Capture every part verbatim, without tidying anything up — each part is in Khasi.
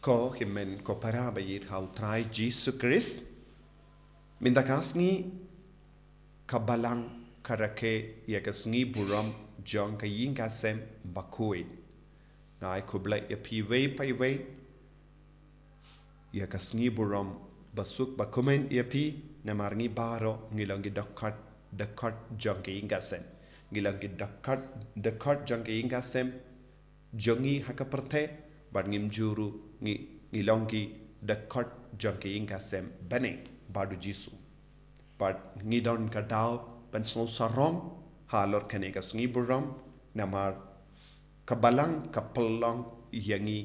Ko hynmen ko para ba ïeit ha u Trai Jisu Khrist. Mynta ka sngi ka Balang ka rakhe ïa ka sngi burom jong ka ïing ka sem bakhuid. Nga ai khublei ïa phi iwei pa iwei ïa ka sngi burom basuk bakmen ïa phi, namar ngi baroh ngi long ki dkhot, dkhot jong ka ïing ka sem. Ngi long ki dkhot, dkhot jong ka ïing ka sem jong ngi ha ka pyrthei, bad ngim ju ruh ngi, ngi long ki dkhot jong ka ïing ka sem bneng bad u Jisu. Bad ngi don ka daw ban sngewsarong halor kane ka sngi burom, namar ka Balang ka pynlong ïa ngi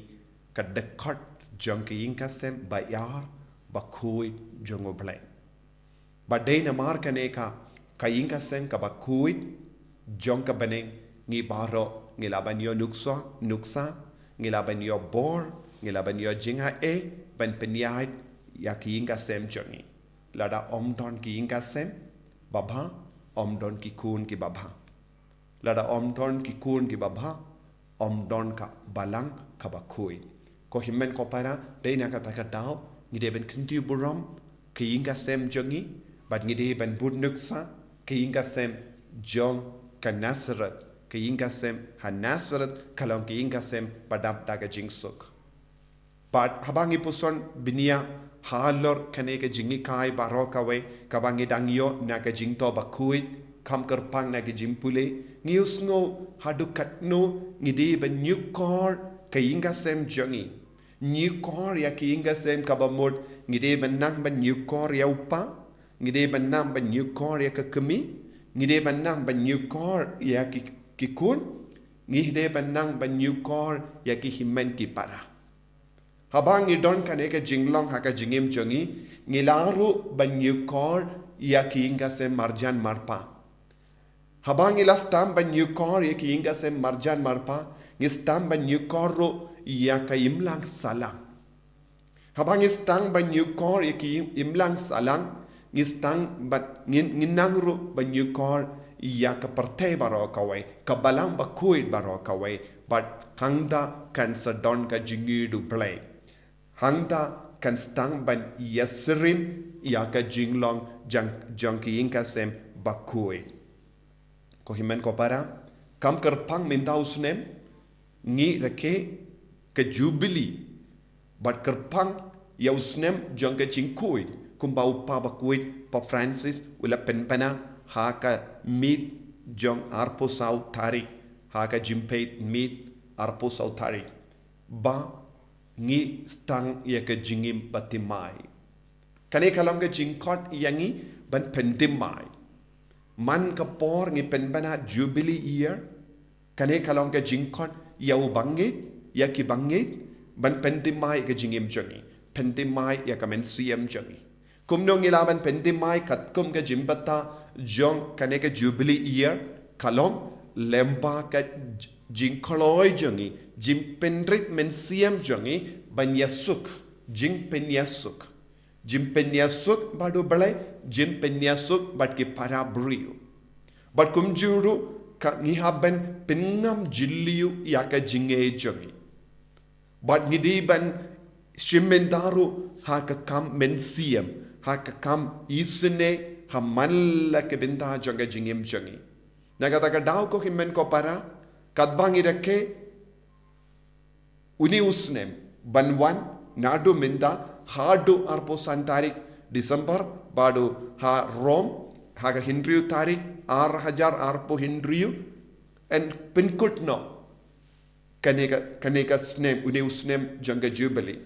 ka dkhot jong ka ïing ka sem ba ïar bakhuid jong u Blei. Bad dei namar kane ka, ka ïing ka sem kaba khuid jong ka bneng, ngi baroh ngi lah ban ïoh nuksa, nuksa, ngi lah ban ïoh bor, ngi lah ban ïoh jingaiei ban pynïaid ïa ka ïing ka sem jong ngi. Lada ym don ka ïing ka sem babha, ym don ki khun kiba bha. Lada ym don ki khun kiba bha, ym don ka Balang kaba khuid. Ko hynmen ko para, dei na kata ka daw ngi dei ban kyntiew burom ka ïing ka sem jong ngi, bad ngi dei ban bud nuksa ka ïing ka sem jong ka Nasareth. Ka ïing ka sem ha Nasareth ka long ka ïing ka sem ba dap da ka jingsuk. Bad haba ngi puson bniah halor kane ka jinghikai baroh kawei kaba ngi dang ïoh na ka jingthoh bakhuid, kham kyrpang na ka jingpule, ngi ïohsngew haduh katno ngi dei ban ñiewkor ka ïing ka sem jong ngi. Ñiewkor ïa ka ïing ka sem kaba mut, ngi dei ban nang ban ñiewkor ïa u kpa, ngi dei ban nang ban ñiewkor ïa ka kmie, ngi dei ban nang ban ñiewkor ïa ki, ki khun, ngi dei ban nang ban ñiewkor ïa ki hynmen ki para. Haba ngi don kane ka jinglong ha ka jingim jong ngi, ngi lah ruh ban ñiewkor ïa ka ïing ka sem marjan marpa. Haba ngi la sdang ban ñiewkor ïa ka ïing ka sem marjan marpa, ngi sdang ban ñiewkor ruh ïa ka imlang sahlang. Haba ngi sdang ban ñiewkor ïa ka imlang sahlang, ngi sdang ban, ngi, ngi nang ruh ban ñiewkor ïa ka pyrthei baroh kawei, ka Balang bakhuid baroh kawei, bad hangta kan sa don ka jingïeit u Blei. Hangta kan sdang ban ïasyriem ïa ka jinglong jong, jong ka ïing ka sem bakhuid. Ko hynmen ko para, kham kyrpang mynta u snem ngi rakhe ka Jubili, bad kyrpang ïa u snem jong ka jingkhuid, kumba u Kpa bakhuid Pope Francis u la pynbna ha ka miet jong arphew saw tarik, ha ka jingpeit miet arphew saw tarik, ba ngi sdang ïa ka jingim bathymmai. Kane ka long ka jingkhot ïa ngi ban pynthymmai. Man ka por ngi pynbna Jubilee Year, kane ka long ka jingkhot ïa u bangeit, ïa ki bangeit, ban pynthymmai ïa ka jingim jong ngi, pynthymmai ïa ka mynsiem jong ngi. Kumno ngi lah ban pynthymmai katkum ka jingbatai jong kane ka Jubilee Year, ka long lyngba ka jingkloi jong ngi, jingpynrit mynsiem jong ngi ban ïasuk, jingpynïasuk. Jingpynïasuk bad U Blei, jingpynïasuk bad ki para briew. Bad kumjuh ruh ka ngi hap ban pynngam jylliew ïa ka jingngeit jong ngi. Bad ngi dei ban shim bynta ruh ha ka kam mynsiem, ha ka kam isynei, ha man la ka bynta jong ka jingim jong ngi. Na kata ka daw ko hynmen ko para, katba ngi rakhe une u snem ban wan, naduh mynta haduh arphew san tarik December, bad ha Rome ha ka hynriew tarik, ar hajar arphew hynriew, yn pynkut noh kane ka, kane ka snem, une u snem jong ka Jubilee.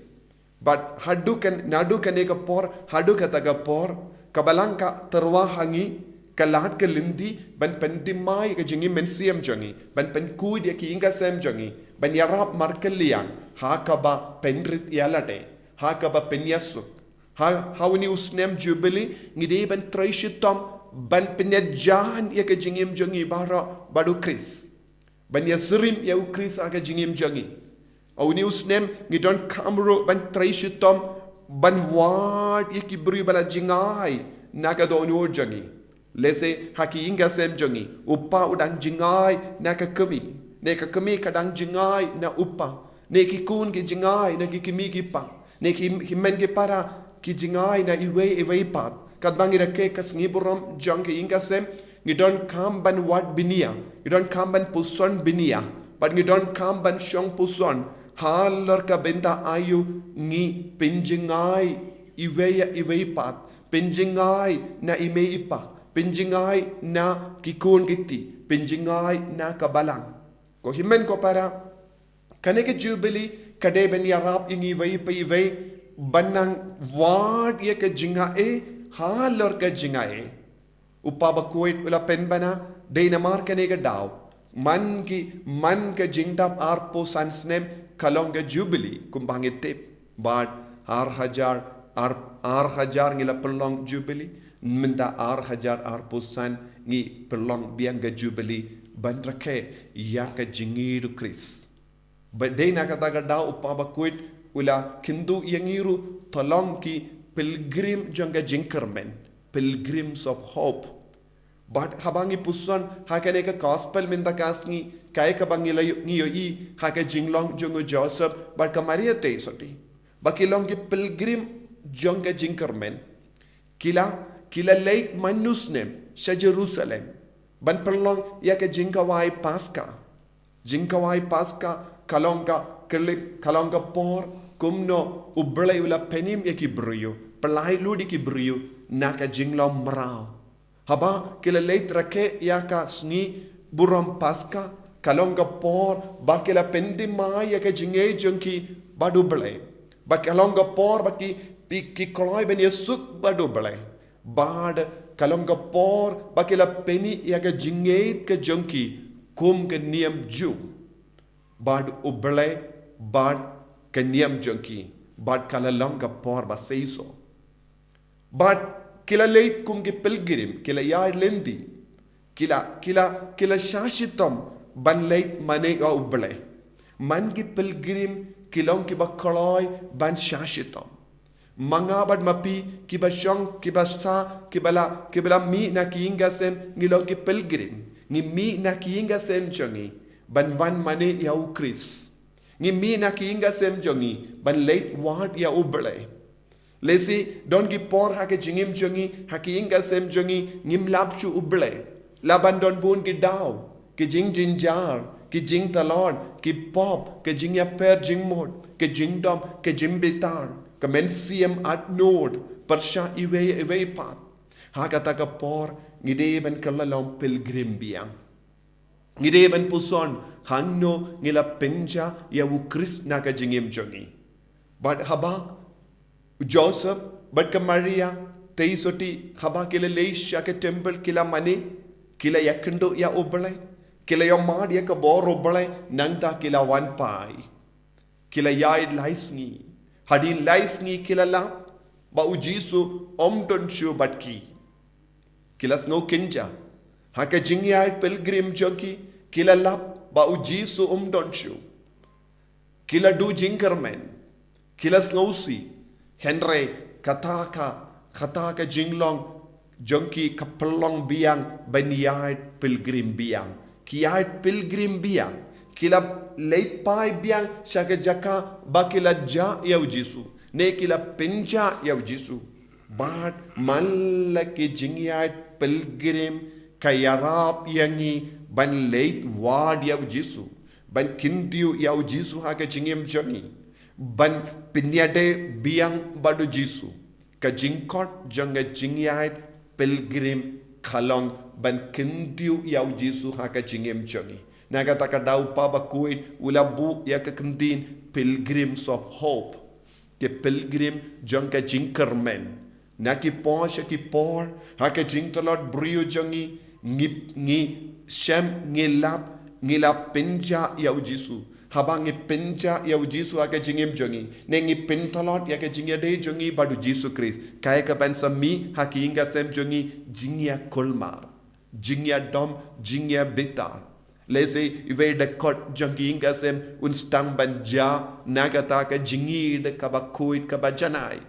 Bad haduh kan, naduh kane ka por haduh kata ka por, ka Balang ka tyrwa ha ngi, ka lad ka lynti ban pynthymmai ka jingim mynsiem jong ngi, ban pynkhuid ïa ka ïing ka sem jong ngi, ban ïarap markylliang ha kaba pynrit ïa lade, ha kaba pynïasuk. Ha, ha une u snem Jubilee ngi dei ban trei shitom ban pynïajan ïa ka jingim jong ngi baroh bad U Khrist, ban ïasyriem ïa U Khrist ha ka jingim jong ngi. Ha une u snem ngi donkam ruh ban trei shitom ban wad ïa ki briew ba la jngai na ka dohnud jong ngi. Lehse ha ka ïing ka sem jong ngi u kpa u dang jngai na ka kmie, ne ka kmie ka dang jngai na u kpa. Ne ki khun ki jingai na ki kmie ki kpa. Ne ki, ki hynmen ki para ki jingai na iwei iwei pat. Katba ngi rakhe ka sngi burom jong ka ïing ka sem, ngi donkam ban wad bniah, ngi donkam ban puson bniah, bad ngi donkam ban shong puson halor ka bynta aïu ngi pynjngai iwei ïa iwei pat, pynjngai na i mei i pa, pynjngai na ki khun ki kti, pynjngai na ka balang. Ko hynmen ko para, kane ka Jubili ka dei ban ïarap ïa ngi iwei pa iwei ban nang wad ïa ka jingaiei halor ka jingaiei. U Kpa Bakhuid u la pynbna, dei namar kane ka daw, man ki, man ka jingdap arphew san snem ka long ka Jubili, kumba ngi tip. Bad ar hajar, ar, ar hajar ngi la pynlong Jubili, mynta ar hajar arphew san ngi pynlong biang ka Jubili ban rakhe ïa ka jingïeit u Khrist. Bad dei na kata ka daw u Kpa Bakhuid u la kyntu ïa ngi ruh to long ki pilgrim jong ka jingkyrmen, pilgrims of hope. Bad haba ngi puson ha kane ka gospel mynta ka sngi, kaei kaba ngi la ïoh, ngi ïohi ha ka jinglong jong u Joseph bad ka Maria Theisotti, ba ki long ki pilgrim jong ka jingkyrmen. Ki la, ki la leit man u snem sha Jerusalem ban pynlong ïa ka jingkhawai Paska. Jingkhawai Paska ka long ka, ka long ka por kumno U Blei u la pynim ïa ki briew, pyllait lut ïa ki briew na ka jinglong mraw. Haba ki la leit rakhe ïa ka sngi burom Paska, ka long ka por ba ki la pynthymmai ïa ka jingïeit jong ki bad U Blei. Ba ka long ka por ba ki, ki, ki kloi ban ïasuk bad U Blei. Bad ka long ka por ba ki la pyni ïa ka jingïeit ka jong ki kum ka niam Jiw bad U Blei bad ka niam jong ki. Bad ka la long ka por ba seisoh. Bad ki la leit kum ki pilgrim, ki la ïaid lynti. Ki la, ki la, ki la shah shitom ban leit mane ïa U Blei. Man ki pilgrim ki long kiba kloi ban shah shitom. Ma nga bad ma phi kiba shong, kiba sah, kiba la, kiba la mih na ki ïing ka sem, ngi long ki pilgrim. Ngi mih na ki ïing ka sem jong ngi ban wan mane ïa U Khrist. Ngi mih na ki ïing ka sem jong ngi ban leit wad ïa U Blei. Lehse don ki por ha ka jingim jong ngi, ha ki ïing ka sem jong ngi, ngim lap shuh U Blei. La ban don bun ki daw, ki jingjynjar, ki jingtlot, ki pop, ki jingïapher jingmut, ki jingdom, ki jingbitar, ka mynsiem adnud pyrshah iwei iwei pat. Ha kata ka por ngi dei ban kylla long pilgrim biang. Ngi dei ban puson hangno ngi la pynjah ïa U Khrist na ka jingim jong ngi. Bad haba u Joseph bad ka Maria Theisotti, haba ki la leit sha ka temple, ki la mane, ki la ïakynduh ïa U Blei, ki la ïohmad ïa ka bor U Blei, nangta ki la wan phai. Ki la ïaid lai sngi. Hadien lai sngi ki la lap ba U Jisu um don shuh bad ki. Ki la sngew kynjah. Ha ka jingïaid pilgrim jong ki, ki la lap ba U Jisu um don shuh. Ki la duh jingkyrmen. Ki la sngewsih. Hynrei kata ka, kata ka jinglong jong ki ka pynlong biang ban ïaid pilgrim biang. Ki ïaid pilgrim biang. Ki la leit phai biang sha ka jaka ba ki la jah ïa U Jisu, ne ki la pynjah ïa U Jisu. Bad man la ki jingïaid pilgrim ka ïarap ïa ngi ban leit wad ïa U Jisu, ban kyntiew ïa U Jisu ha ka jingim jong ngi, ban pynïadei biang bad U Jisu. Ka jingkhot jong ka jingïaid pilgrim ka long ban kyntiew ïa U Jisu ha ka jingim jong ngi. Na kata ka daw u Kpa Bakhuid u la buh ïa ka kyntien Pilgrims of Hope, ki pilgrim jong ka jingkyrmen. Na ki por sha ki por, ha ka jingtlot briew jong ngi, ngi, ngi shem, ngi lap, ngi la pynjah ïa U Jisu. Haba ngi pynjah ïa U Jisu ha ka jingim jong ngi, ne ngi pyntlot ïa ka jingïadei jong ngi bad U Jisu Khrist, kaei kaban sa mih ha ki ïing ka sem jong ngi? Jingïakulmar, jingïadom, jingïabitar. Lehse iwei i dkhot jong ki ïing ka sem un sdang ban jah na kata ka jingïeit kaba khuid, kaba janai.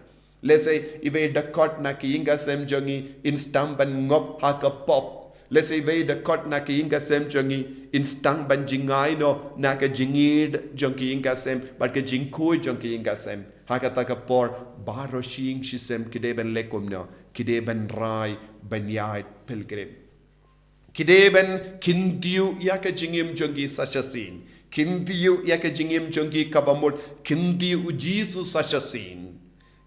Lehse iwei i dkhot na ki ïing ka sem jong ngi in sdang ban ngop ha ka pop. Lehse iwei da kot na ki ïing ki sem jong ngi, yn sdang ban jngai noh na ka jingïeid jong ki ïing ki sem bad ka jingkhuid jong ki ïing ki sem. Ha kata ka por, baroh shi ïing shi sem ki dei ban leh kumno? Ki dei ban rai ban ïaid pilgrim. Ki dei ban kyntiew ïa ka jingim jong ki sa shisien, kyntiew ïa ka jingim jong ki kaba mut, kyntiew U Jisu sa shisien.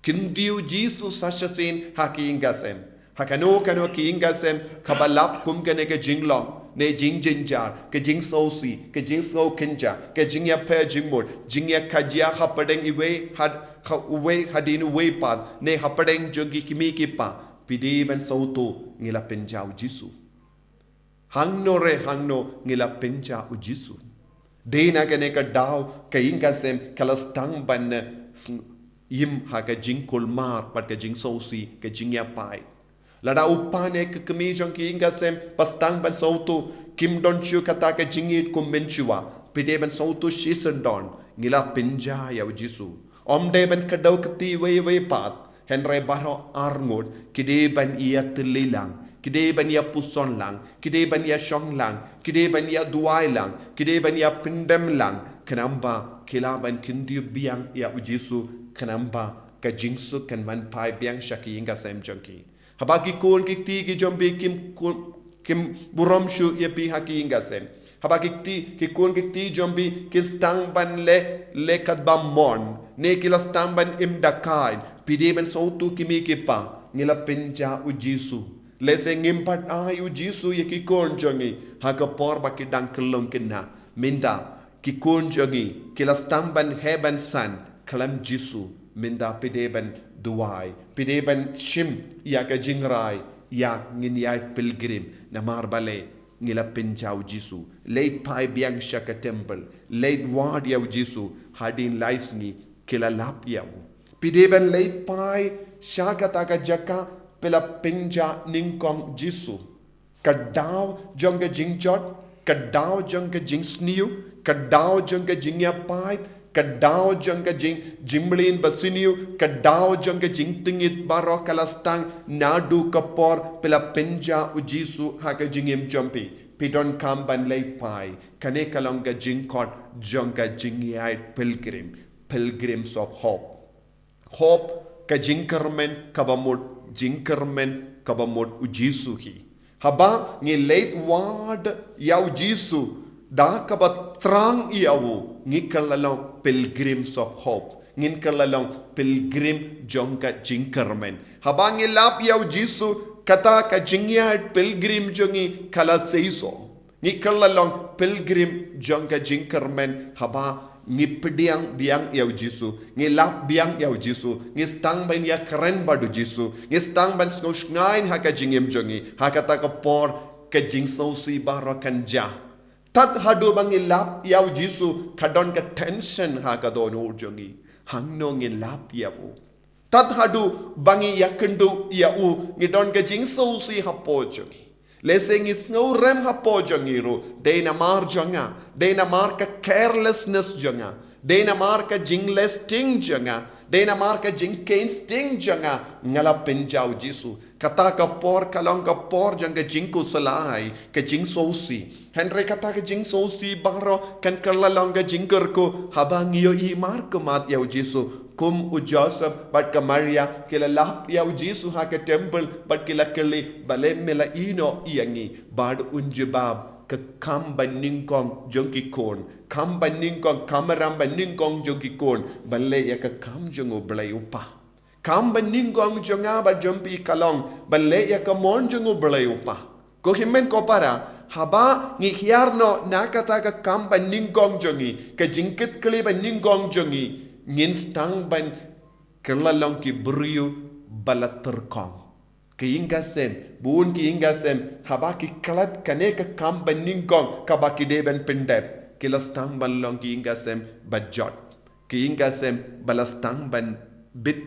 Kyntiew U Jisu sa shisien ha ki ïing ki sem. Ha kano kano ki ïing ki sem kaba lap kum kane ka jinglong ne jingjynjar, ka jingsngewsih, ka jingsngewkynjah, ka jingïapher jingmut, jingïakajia hapdeng iwei had, ha uwei hadien uwei pat ne hapdeng jong ki kmie ki kpa, phi dei ban sngewthuh ngi la pynjah U Jisu. Hangno re hangno ngi la pynjah U Jisu. Dei na kane ka daw ka ïing ki sem ka la sdang ban, eh, sng-, im ha ka jingkulmar bad ka jingsngewsih, ka jingïapaid. Lada u kpa ne ka kmie jong ki ïing ki sem ba sdang ban sngewthuh, kim don shuh kata ka jingïeid kum mynshuwa, phi dei ban sngewthuh shisyndon ngi la pynjah ïa U Jisu. Ym dei ban kdew kti iwei iwei pat, hynrei baroh arngut ki dei ban ïatylli lang, ki dei ban ïapuson lang, ki dei ban ïashong lang, ki dei ban ïaduwai lang, ki dei ban ïapyndem lang, khnang ba ki lah ban kyntiew biang ïa U Jisu, khnang ba ka jingsuk kan wan phai biang sha ki ïing ki sem jong ki. Haba ki khun ki kti ki jong phi kim ku-, kim burom shuh ïa phi ha ki ïing ki sem. Haba ki kti, ki khun ki kti jong phi ki sdang ban leh, leh katba mon, ne ki la sdang ban im da ka, phi dei ban sngewthuh kmie ki kpa, ngi la pynjah U Jisu. Lehse ngim pat ai U Jisu ïa ki khun jong ngi ha ka por ba ki dang khyllung khynnah. Mynta ki khun jong ngi ki la sdang ban heh ban san khlem Jisu. Mynta phi dei ban duwai, phi dei ban shim ïa ka jingrai, ïa ngin ïaid pilgrim, namar balei? Ngi la pynjah U Jisu. Leit phai biang sha ka temple, leit wad ïa U Jisu. Hadien lai sngi ki la lap ïa u. Phi dei ban leit phai sha kata ka jaka phi la pynjah nyngkong Jisu. Ka daw jong ka jingjot, ka daw jong ka jingsniew, ka daw jong ka jingïapaid, ka daw jong ka jing, jingmlien basniew, ka daw jong ka jingtngit baroh ka la sdang naduh ka por phi la pynjah U Jisu ha ka jingim jong phi. Phi donkam ban leit phai. Kane ka long ka jingkhot jong ka jingïaid pilgrim, pilgrims of hope. Hope, ka jingkyrmen kaba mut, jingkyrmen kaba mut U Jisu hi. Haba ngi leit wad ïa U Jisu da kaba thrang ïa u, ngi kylla long pilgrims of hope. Ngin kylla long pilgrim jong ka jingkyrmen. Haba ngi lap ïa U Jisu, kata ka jingïaid pilgrim jong ngi ka la seisoh. Ngi kylla long pilgrim jong ka jingkyrmen haba ngi pdiang biang ïa U Jisu, ngi lap biang ïa U Jisu, ngi sdang ban ïakren bad U Jisu, ngi sdang ban sngewshngaiñ ha ka jingim jong ngi. Ha kata ka por ka jingsngewsih baroh kan jah. Tad haduh ba ngi lap ïa U Jisu ka don ka tension ha ka dohnud jong ngi. Hangno ngin lap ïa u? Tad haduh ba ngi ïakynduh ïa u, ngi don ka jingsngewsih hapoh jong ngi. Lehse ngi sngewrem hapoh jong ngi ruh, dei namar jong nga, dei namar ka carelessness jong nga, dei namar ka jingleh sting jong nga, dei namar ka jingkheiñ sting jong nga, nga la pynjah U Jisu. Kata ka por ka long ka por jong ka jingkhuslai, ka jingsngewsih. Hynrei kata ka jingsngewsih baroh kan kylla long ka jingkyrkhu haba ngi ïohi markhmat ïa U Jisu. Kum u Joseph bad ka Maria ki la lap ïa U Jisu ha ka temple bad ki la kylli, balei me la ïehnoh ïa ngi? Bad un jubab, ka kam banyngkong jong ki khun, kam banyngkong, kamram banyngkong jong ki khun, ban leh ïa ka kam jong U Blei U Kpa. Kam banyngkong jong nga bad jong phi ka long ban leh ïa ka mon jong U Blei U Kpa. Ko hynmen ko para, haba ngi hiar noh na kata ka kam banyngkong jong ngi, ka jingkitkhlieh banyngkong jong ngi, ngin sdang ban kylla long ki briew ba la tyrkhong. Ki ïing ki sem, bun ki ïing ki sem, haba ki klet kane ka kam banyngkong kaba ki dei ban pyndep, ki la sdang ban long ki ïing ki sem ba jot. Ki ïing ki sem ba la sdang ban bit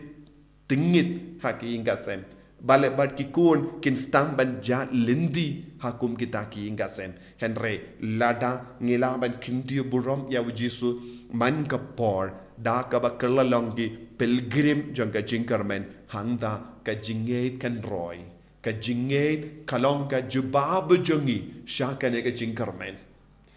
tyngit ha ki ïing ki sem. Balei? Bad ki khun kin sdang ban jah lynti ha kum kita ki ïing ki sem. Hynrei lada ngi lah ban kyntiew burom ïa U Jisu man ka por, da kaba kylla long ki pilgrim jong ka jingkyrmen, hangta ka jingngeit kan roi. Ka jingngeit ka long ka jubab jong ngi sha kane ka jingkyrmen.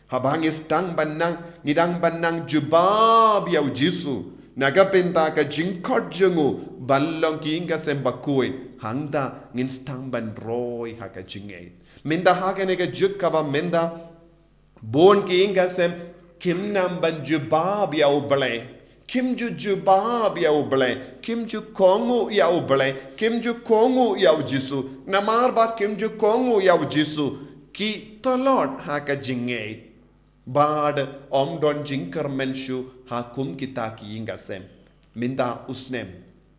Haba ngi sdang ban nang, ngi dang ban nang jubab ïa u Jisu na ka bynta ka jingkhot jong u ban long ki ïing ka sem bakhuid, hangta ngin sdang ban roi ha ka jingngeit. Mynta ha kane ka juk kaba mynta, bun ki ïing ka sem kim nang ban jubab ïa u Blei. Kim ju jubab ïa u Blei, kim ju kohnguh ïa u Blei, kim ju kohnguh ïa u Jisu. Namar ba kim ju kohnguh ïa u Jisu, ki tlot ha ka jingngeit. Bad ym don jingkyrmen shuh ha kum kita ki ïing ka sem. Mynta u snem,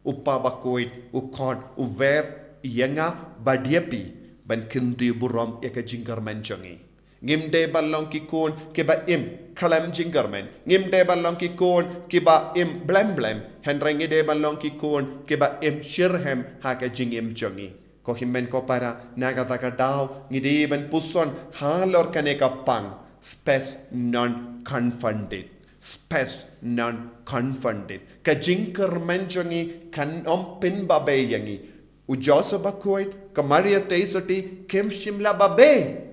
u Kpa bakhuid u khot, u wer ïa nga bad ïa phi ban kyntiew burom ïa ka jingkyrmen jong ngi. Ngim dei ban long ki khun kiba im khlem jingkyrmen. Ngim dei ban long ki khun kiba im blem blem. Hynrei ngi dei ban long ki khun kiba im shitrhem ha ka jingim jong ngi. Ko hynmen ko para, na kata ka daw ngi dei ban puson halor kane ka pang, spes non confundit. Spes non confundit. Ka jingkyrmen jong ngi kan ym pynbabe ïa ngi. U Joseph bakhuid, ka Maria Theisotti, kim shym la babe.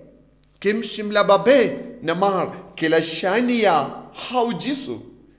Kim shym la babe, namar ki la shaniah ha u Jisu,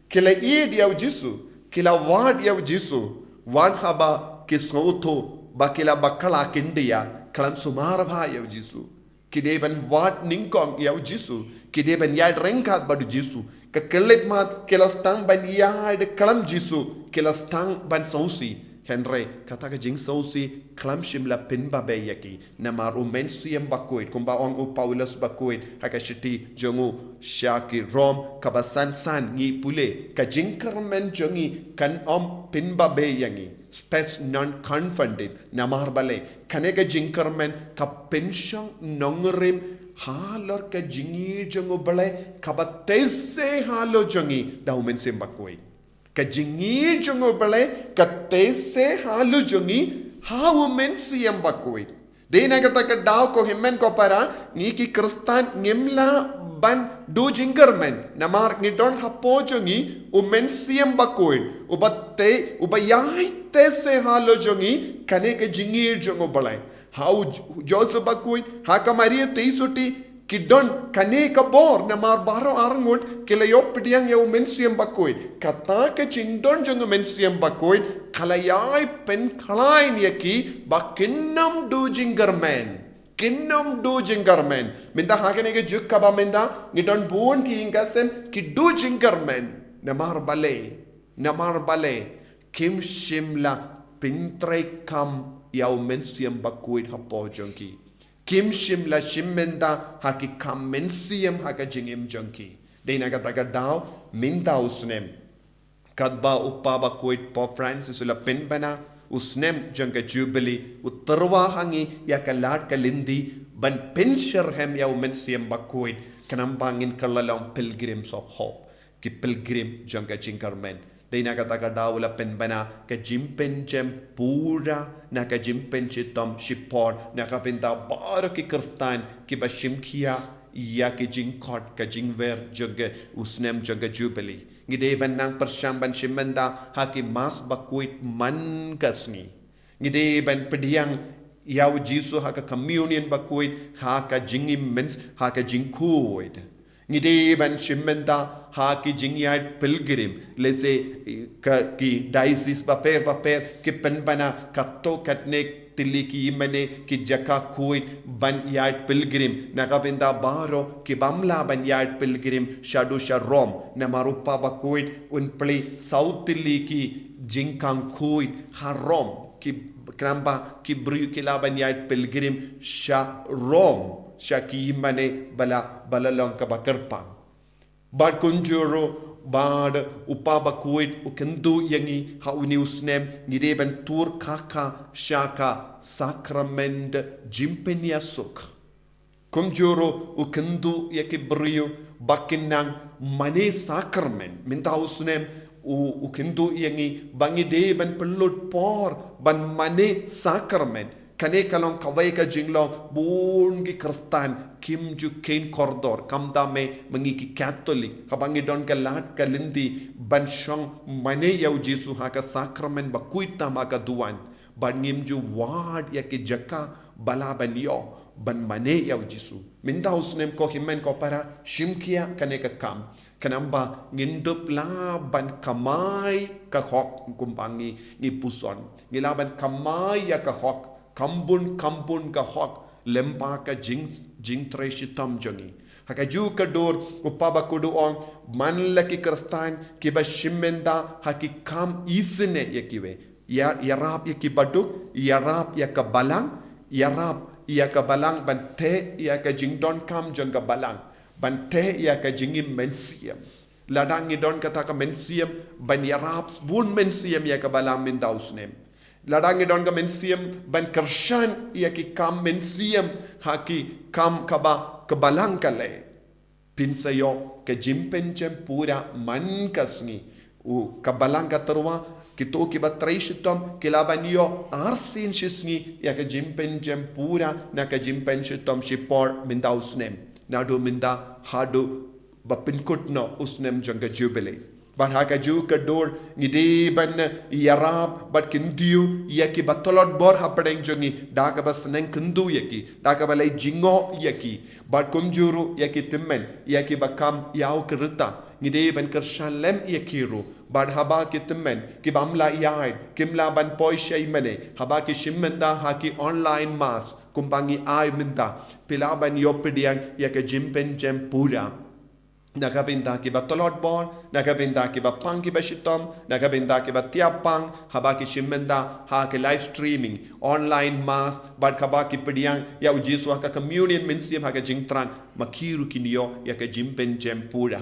ki la ïeit ïa u Jisu, ki la wad ïa u Jisu. Wat haba ki sngewthuh ba ki la bakla khyndiat, khlem sumar bha ïa u Jisu. Ki dei ban wad nyngkong ïa u Jisu, ki dei ban ïaid ryngkat bad u Jisu. Ka khyllipmat ki la sdang ban ïaid khlem Jisu, ki la sdang ban sngewsih. Hynrei kata ka jingsngewsih khlem shym la pynbabe ïa ki. Namar u Mynsiem Bakhuid, kumba ong u Paulus bakhuid ha ka shithi jong u sha ki Rom kaba san san, ngi pule, ka jingkyrmen jong ngi kan ym pynbabe ïa ngi. Spes non confundit. Namar balei? Kane ka jingkyrmen ka pynshong nongrim halor ka jingïeit jong u Blei kaba tei se halor jong ngi da u Mynsiem Bakhuid. Ka jingïeit jong u Blei ka tei se halor jong ngi ha u Mynsiem Bakhuid. Dei na kata ka daw, ko hynmen ko para, ngi ki Khristan ngim lah ban duh jingkyrmen. Namar ngi don hapoh jong ngi u Mynsiem Bakhuid, uba tei, uba ïai tei se halor jong ngi kane ka jingïeit jong u Blei. Ha u J-, Joseph bakhuid, ha ka Maria Theisotti, ki don kane ka bor, namar baroh arngut ki la ïoh pdiang ïa u Mynsiem Bakhuid. Kata ka jingdon jong u Mynsiem Bakhuid ka la ïai pynkhlaiñ ïa ki ba kin ym duh jingkyrmen. Kin ym duh jingkyrmen. Mynta ha kane ka juk kaba mynta, ngi don bun ki ïing ka sem ki duh jingkyrmen. Namar balei? Namar balei? Kim shym la pyntreikam ïa u Mynsiem Bakhuid hapoh jong ki. Kim shym la shim bynta ha ki kam mynsiem ha ka jingim jong ki. Dei na kata ka daw, mynta u snem, katba u Kpa bakhuid Pope Francis u la pynbna u snem jong ka Jubilee, u tyrwa ha ngi ïa ka lad ka lynti ban pynshitrhem ïa u Mynsiem Bakhuid, khnang ba ngin kylla long pilgrims of hope, ki pilgrim jong ka jingkyrmen. Dei na kata ka daw u la pynbna ka jingpynjem pura na ka jingpynshitom shipor na ka bynta baroh ki Khristan kiba shim khia ïa ki jingkhot, ka jingwer jong ka, u snem jong ka Jubilee. Ngi dei ban nang pyrshang ban shim bynta ha ki Mass bakhuid man ka sngi. Ngi dei ban pdiang ïa u Jisu ha ka Communion bakhuid ha ka jingim myn-, ha ka jingkhuid. Ngi dei ban shim bynta ha ki jingïaid pilgrim, lehse ka, ki diocese bapher bapher ki pynbna katto katne tylli ki ïingmane, ki jaka khuid ban ïaid pilgrim. Na ka bynta baroh ki bym lah ban ïaid pilgrim shaduh sha Rom, namar u Kpa bakhuid un plie saw tylli ki jingkhang khuid ha Rom, ki, khnang ba ki briew ki lah ban ïaid pilgrim sha Rom, sha ki ïingmane ba la, ba la long kaba kyrpang. Bad kumjuh ruh, bad u Kpa bakhuid u kyntu ïa ngi ha une u snem, ngi dei ban tur khakha sha ka sakrament jingpynïasuk. Kumjuh ruh u kyntu ïa ki briew ba kin nang mane sakrament. Mynta u snem u, u kyntu ïa ngi ba ngi dei ban pynlut por ban mane sakrament. Kane ka long kawei ka jinglong bun ki Khristan kim ju kheiñ kordor, khamtam ma ngi ki Katholik, haba ngi don ka lad ka lynti ban shong mane ïa u Jisu ha ka sakrament bakhuid tam ha ka duwan. Bad ngim ju wad ïa ki jaka ba lah ban ïoh ban mane ïa u Jisu. Mynta u snem ko hynmen ko para, shim khia kane ka kam. Khnang ba ngin dup lah ban kamai ka hok kumba ngi, ngi puson. Ngi lah ban kamai ïa ka hok, kham bun kham bun ka hok lyngba ka jing, jingtrei shitom jong ngi. Ha kajuh ka dur, u Papa Bakhuid u ong, man la ki Khristan kiba shim bynta ha ki kam isynei ïa kiwei. Ïa, ïarap ïa kiba duk, ïarap ïa ka balang, ïarap ïa ka balang ban teh ïa ka jingdonkam jong ka balang, ban teh ïa ka jingim mynsiem. Lada ngi don kata ka mynsiem ban ïarap bun mynsiem ïa ka balang mynta u snem. Lada ngi don ka mynsiem ban kyrshan ïa ki kam mynsiem ha ki kam kaba ka balang ka leh. Pynshai ïa ka jingpynjem pura man ka sngi. U ka balang ka tyrwa, kito kiba trei shitom ki lah ban ïoh arsien shi sngi ïa ka jingpynjem pura na ka jingpynshitom shipor mynta u snem. Naduh mynta haduh ba pynkut noh u snem jong ka Jubilee. Bad ha kajuh ka dur ngi dei ban ïarap bad kyntiew ïa kiba tlot bor hapdeng jong ngi da kaba sneng kyntu ïa ki, da kaba leh jingong ïa ki. Bad kumjuh ruh ïa ki tymmen, ïa kiba kam ïaw ki rta, ngi dei ban kyrshan lem ïa ki ruh. Bad haba ki tymmen kibym lah ïaid, kim lah ban poi sha i mane, haba ki shim bynta ha ki online mass kumba ngi ai mynta, phi lah ban ïoh pdiang ïa ka jingpynjem pura. Na ka bynta kiba tlot bor, na ka bynta kiba pang kiba shitom, na ka bynta kiba tiap pang, haba ki shim bynta ha ki live streaming, online mass, bad haba ki pdiang ïa u Jisu ha ka communion mynsiem ha ka jingthrang, ma ki ruh kin ïoh ïa ka jingpynjem pura.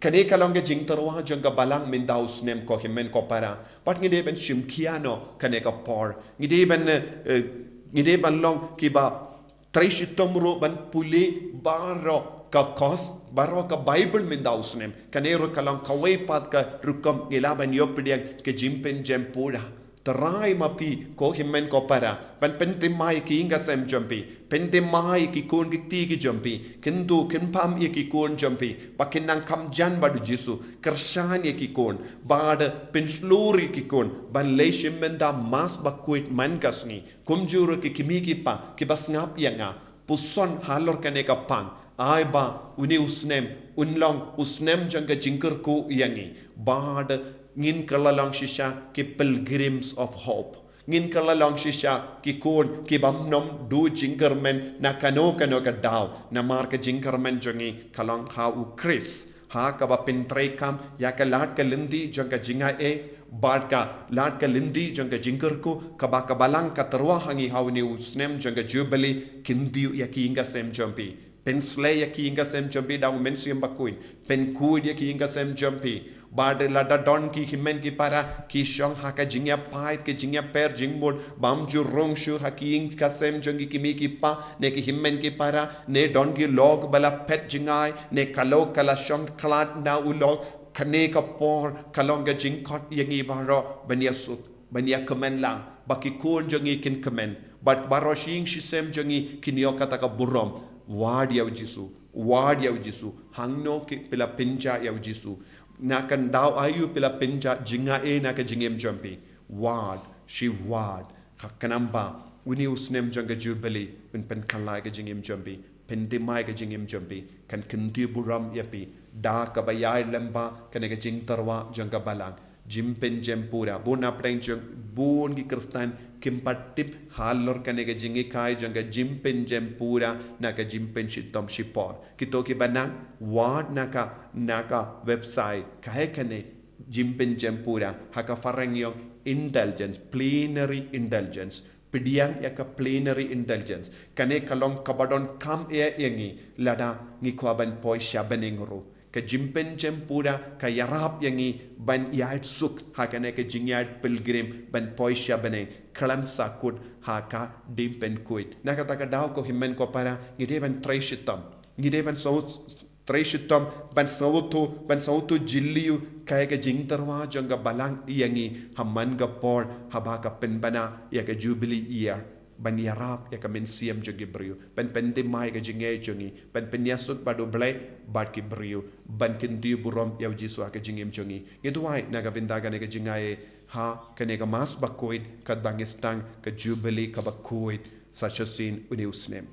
Kane ka long ka jingtyrwa jong ka balang mynta u snem ko hynmen ko para. Bad ngi dei ban shim khia noh kane ka por. Ngi dei ban, eh, ngi dei ban long kiba trei shitom ruh ban pule baroh ka kos, baroh ka Baibl mynta u snem. Kane ruh ka long kawei pat ka rukom ngi lah ban ïoh pdiang ka jingpynjem pura. Trai ma phi ko hynmen ko para ban pynthymmai ïa ki ïing ki sem jong phi, pynthymmai ïa ki khun ki kti ki jong phi, kyntu kynpham ïa ki khun jong phi ba kin nang kham jan bad u Jisu, kyrshan ïa ki khun, bad pynshlur ïa ki khun ban leit shim bynta Mass bakhuid man ka sngi. Kumjuh ruh ki kmie ki kpa kiba sngap ïa nga, puson halor kane ka pang, ai ba une u snem un long u snem jong ka jingkyrkhu ïa ngi, bad ngin kylla long shisha ki pilgrims of hope. Ngin kylla long shisha ki khun kibym nym duh jingkyrmen na kano kano ka daw, namar ka jingkyrmen jong ngi ka long ha u Khrist. Ha kaba pyntreikam ïa ka lad ka lynti jong ka jingaiei bad ka lad ka lynti jong ka jingkyrkhu, kaba ka balang ka tyrwa ha ngi ha une u snem jong ka Jubilee, kyntiew ïa ki ïing ki sem jong phi. Pynsleh ïa ki ïing ki sem jong phi da u Mynsiem Bakhuid. Pynkhuid ïa ki ïing ki sem jong phi. Bad lada don ki hynmen ki para ki shong ha ka jingïapait, ka jingïaper jingmut, bym ju rung shuh ha ki ïing ki sem jong ki kmie ki kpa, ne ki hynmen ki para, ne don ki lok ba la phet jngai, ne ka lok ka la shong khlad na u lok, kane ka por ka long ka jingkhot ïa ngi baroh ban ïasuk, ban ïakmen lang, ba ki khun jong ngi kin kmen, bad baroh shi ïing shi sem jong ngi kin ïoh kata ka burom. Wad ïa u Jisu, wad ïa u Jisu, hangno ki phi la pynjah ïa u Jisu, na ka daw aïu phi la pynjah jngai na ka jingim jong phi. Wad, shi wad, ka khnang ba une u snem jong ka Jubilee un pynkylla ka jingim jong phi, pynthymmai ka jingim jong phi, kan kyntiew burom ïa phi da kaba ïaid lyngba kane ka jingtyrwa jong ka balang. Jingpynjem pura. Bun na pdeng jong bun ki Khristan kim pat tip halor kane ka jinghikai jong ka jingpynjem pura na ka jingpynshitom shipor. Kito kiba nang wad na ka, na ka website, kaei kane jingpynjem pura, ha ka phareng ïong indulgence, plenary indulgence. Pdiang ïa ka plenary indulgence. Kane ka long kaba donkam eh ïa ngi lada ngi kwah ban poi sha bneng ruh. Ka jingpynjem pura ka ïarap ïa ngi ban ïaid suk ha kane ka jingïaid pilgrim ban poi sha bneng, khlem sa kut ha ka jingpynkhuid. Na kata ka daw ko hynmen ko para, ngi dei ban trei shitom. Ngi dei ban sngewthuh, trei shitom, ban sngewthuh, ban sngewthuh jylliew kaei ka jingtyrwa jong ka balang ïa ngi ha man ka por haba ka pynbna ïa ka Jubilee Year. Ban ïarap ïa ka mynsiem jong ki briew, ban pynthymmai ka jingngeit jong ngi, ban pynïasuk bad U Blei bad ki briew, ban kyntiew burom ïa u Jisu ha ka jingim jong ngi. Ngi duwai na ka bynta kane ka jingngeit ha kane ka Mass bakhuid, katba ngi sdang ka Jubilee kaba khuid. Sa shisien une u snem,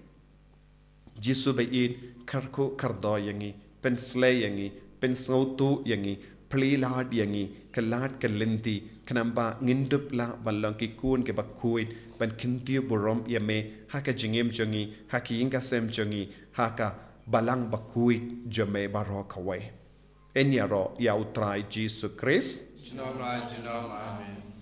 Jisu ba ïeit, kyrkhu kyrdoh ïa ngi, pynsleh ïa ngi, pynsngewthuh ïa ngi, plie lad ïa ngi, kyllad kyllynti, khnang ba ngin dup lah ban long ki khun kiba khuid, ban kyntiew burom ïa me ha ka jingim jong ngi, ha ka ïing ka sem jong ngi, ha ka balang bakhuid jong me baroh kawei. Yn ïaroh ïa U Trai Jisu Khrist. Junom la junom, amen.